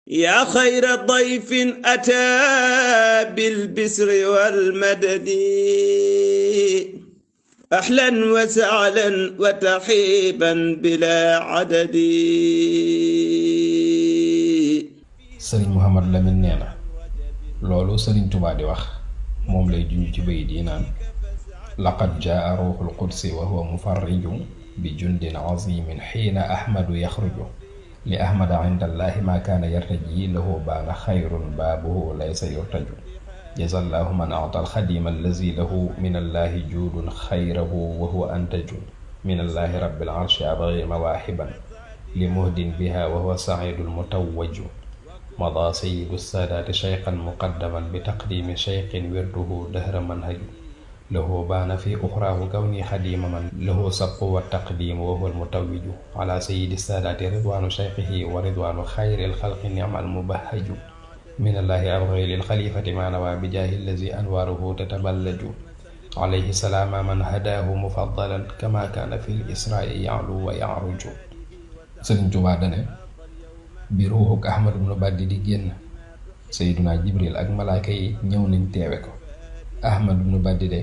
yaa xayra dayfin ataa bil bisri wal madadi ahlan wa sahlan wa tarhiiban bilaa adadi. sëriñ Mouhamad Lamine nee na loolu sëriñ Tuubaa di wax moom lay junj ci bayit yi naan laqad jaa ruuxul qudsi wa huwa mufarriju bi jundin azimin xiina ahmadu yaxruju li ahmada inda allahi ma kaana yartaji lahu baana xayrun baabuhu laysa yurtaju jazallahu man ata alxadima allazi lahu min allahi juudun xayrahu wa huwa antaju min allahi rabbil arshi abgi mawaahiban li muhdin biha wa huwa saidul mutawwaju مضى سيد السادات شيخا مقدما بتقديم شيخ ورده دهر منهج له بان في أخراه كوني خديم من له سبق والتقديم وهو المتوج على سيد السادات رضوان شيخه ورضوان خير الخلق نعم المبهج من الله أبغي للخليفة ما نوى بجاه الذي أنواره تتبلج عليه سلام من هداه مفضلا كما كان في الإسراء يعلو ويعرج سيدنا جوادنا bi ruuxuk Ahmad ibn Baddi di génn Seydina Jibril ak malaaka yi ñëw nañ teewe ko. Ahmad ibn Baddi de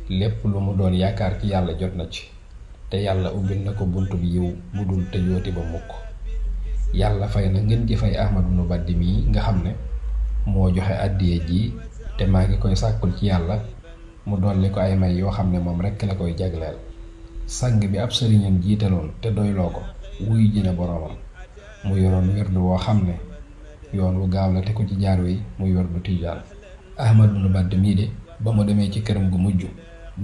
lépp lu mu doon yaakaar ci yàlla jot na ci te yàlla ubbil na ko bunt bi yiw bu dul tëjooti ba mukk. yàlla fay na ngeen ji fay Ahmad ibn Baddi mii nga xam ne moo joxe àddiya ji te maa ngi koy sàkkul ci yàlla mu dolli ko ay may yoo xam ne moom rekk la koy jagleel. sang bi ab sëriñam jiitaloon te doyloo ko wuy ji na boroomam mu yoroon werdu woo xam ne yoon wu gaaw la te ko ci jaar wi muy werdu tijaan. Ahmad ibn Baddi mii de ba mu demee ci këram gu mujj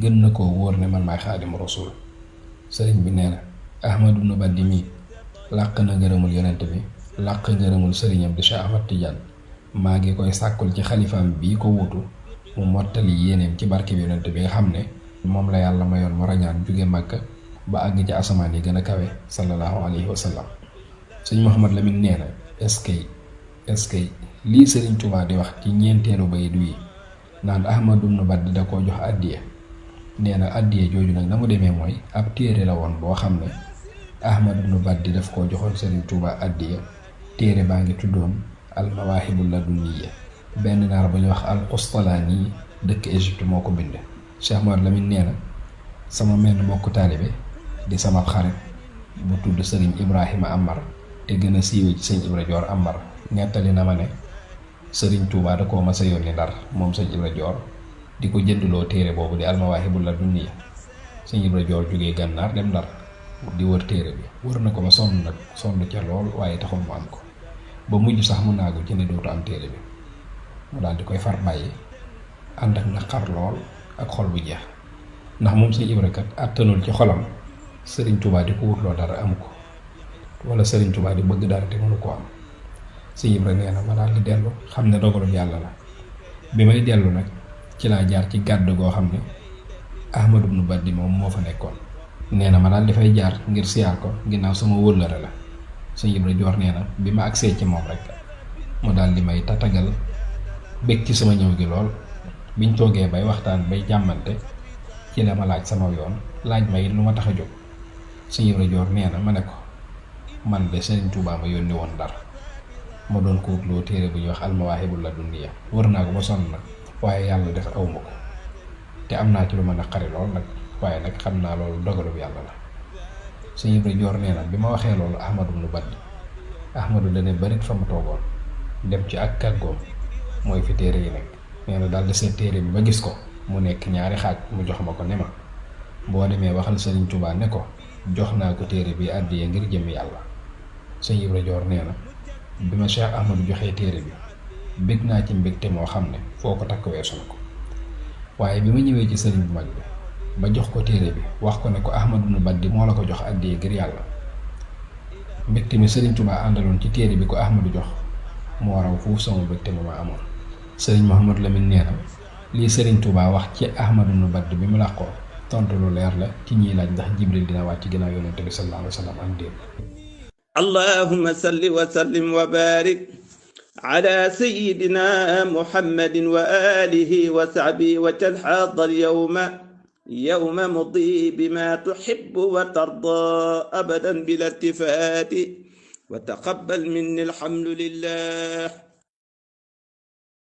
gën na koo wóor ne man maay xaadimu rasul. sëriñ bi nee na Ahmad ibn Baddi mii làq na ngërëmul yonent bi làq ngërëmul sëriñam di Cheikh Ahmad Tidiane. maa ngi koy sàkkul ci xalifaam bii ko wutu mu mottali yéeneem ci barke bi yonent bi nga xam ne moom la yàlla mayoon mu rañaan jóge Màkka ba àgg ci asamaan yi gën a kawe sallallahu alayhi wa sallam. sëñ Mouhamad Lamine nee na est-ce que lii sëriñ Tuubaa di wax ci ñeenteelu bayit wi naan Ahmad ibn Baddi da koo jox addiya. nee na addiya jooju nag na mu demee mooy ab téere la woon boo xam ne Ahmad ibn Baddi daf koo joxoon sëriñ Tuubaa addiya. téere baa ngi tuddoon al mawaahibul ladunniya. benn naar bu ñuy wax al Qustalaani dëkk Égypte moo ko bind. Cheikh Mouhamad Lamine nee na sama menn mbokku taalibe di sama xarit bu tudd sëriñ Ibrahima Amar te gën a siiwee ci sëñ Ibra Joor Amar nettali na ma ne sëriñ Tuubaa da koo mas a yónni Ndar moom sëñ Ibra Joor di ko jëndloo téere boobu di almawaahibul ladunniya. sëñ Ibra Joor jógee Gànnaar dem Ndar di wër téere bi wër na ko ba sonn ca lool waaye taxul mu am ko ba mujj sax mu naagu ci ne dootu am téere bi mu daal di koy far bàyyi ànd ak naqar lool ak xol bu jeex ndax moom sëñ Ibra kat àttanul ci xolam sëriñ Tuubaa di ko wutloo dara amu ko wala sëriñ Tuubaa di bëgg dara te mënu ko am. sëñ Ibra nee na ma daal di dellu xam ne dogalu yàlla la. bi may dellu nag ci laa jaar ci gàdd goo xam ne Ahmad ibn Baddi moom moo fa nekkoon. nee na ma daal di fay jaar ngir siyaar ko ginnaaw sama wëllëre la. sëñ Ibra Joor nee na bi ma agsee ci moom rek mu daal di may tatagal bég ci sama ñëw gi lool. biñ toogee bay waxtaan bay jàmmante ci la ma laaj sama yoon laaj ma it lu ma tax a jóg. sëñ Ibra Joor nee na ma ne ko man de sëriñ Tuubaa ma yónni woon Ndar ma doon ko wutloo téere bu ñuy wax almawaahibul ladunniya. wër naa ko ba sonn nag waaye yàlla def awma ko te am naa ci lu ma naqari lool nag waaye nag xam naa loolu dogalub yàlla la. sëñ Ibra Joor nee na bi ma waxee loolu Ahmadu ibn Baddi Ahmadu dane barit fa mu toogoon dem ci ak kàggoom mooy fi téere yi nekk. nee na daal di seet téere bi ba gis ko mu nekk ñaari xaaj mu jox ma ko ne ma boo demee waxal sëriñ Tuubaa ne ko jox naa ko téere bi àddiya ngir jëm yàlla. sëñ Ibra Joor nee na bi ma Cheikh Ahmadou joxee téere bi bég naa ci mbégte moo xam ne foo ko takk weesu na ko waaye bi ma ñëwee ci sëriñ bu mag bi ba jox ko téere bi wax ko ne ko Ahmad ibn Baddi moo la ko jox àddiya ngir yàlla mbégte mi sëriñ Tuubaa àndaloon ci téere bi ko Ahmadou jox moo raw foofu sama mbégte ma amoon. sëriñ Mouhamad Lamine nee na lii sëriñ Tuubaa wax ci Ahmad ibn Baddi bi mu làqoo tontu lu leer la ci ñiy laaj ndax Jibril dina wàcc ginnaaw yonent bi sallallahu alayhi wa sallam am déet. allahumma salli wa sallim wa barik ala sayyidina muhammadin wa alihi wa sahbihi wa talhadar yawma mudi bima tuhibbu wa tarda abadan bila iltifati وتقبل مني الحمد لله